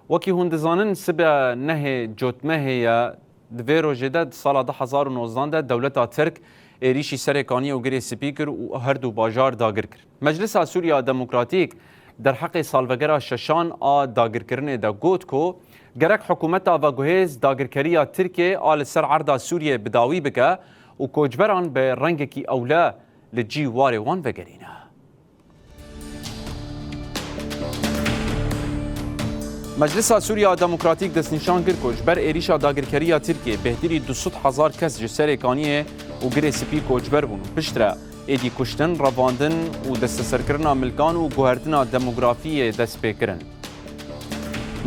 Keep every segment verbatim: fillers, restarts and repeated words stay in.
Wekî hûn dizanin, sibe nehê Cotmehê ye. Di vê rojê de, di sala du hezar û nozdan de dewleta Tirk êrîşî Serê Kaniyê û Girê Spî kir û her du bajar dagir kir. Meclisa Sûriya Demokratîk derheqê salvegera şeşan a dagirkirinê de got ku gerek hikûmeta veguhêz dagirkeriya Tirkiyê a li ser erda Sûriyê bi dawî bike û koçberan bi rengekî ewle li cî warê wan vegerîne. Meclisa Sûriya Demokratîk destnîşan kir ku ji ber êrîşa dagirkeriya Tirkiyê bêhtirî du sed hezar kes ji Serê Kaniyê û Girê Spî koçber bûn û piştre êdî kuştin, revandin û desteserkirina milkan û guhertina demografiyê dest pê kirin.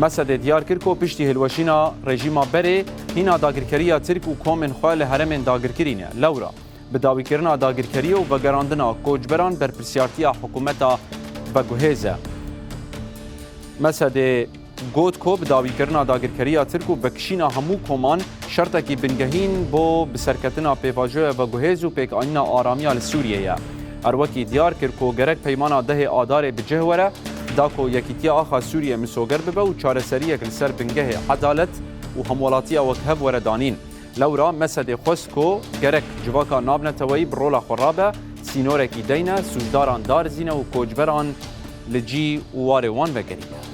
Mesedê diyar kir ku piştî hilweşîna rejîma berê, hîna dagirkeriya Tirk û komên xwe li herêmên dagirkirî ne. Lewra bi dawîkirina dagirkeriyê û vegerandina koçberan berpirsiyartiya hikûmeta veguhêz e. Mesedê got ku bi dawîkirina dagirkeriya Tirk û vekişîna hemû koman şertekî bingehîn bo biserketina pêvajoya veguhêz û pêkanîna aramiya li Sûriyê ye. Her wekî diyar kir ku gerek peymana dehê Adarê bi cih were, da ku yekîtiya axa Sûriyê misoger bibe û çareseriyek li ser bingehê edalet û hemwelatiya wekhev were danîn. Lewra Mesedê xwest ku gerek civaka navneteweyî bi rola xwe rabe, sînorekî deyne, sûcdaran darizîne û koçberan li cî û warê wan vegerîne.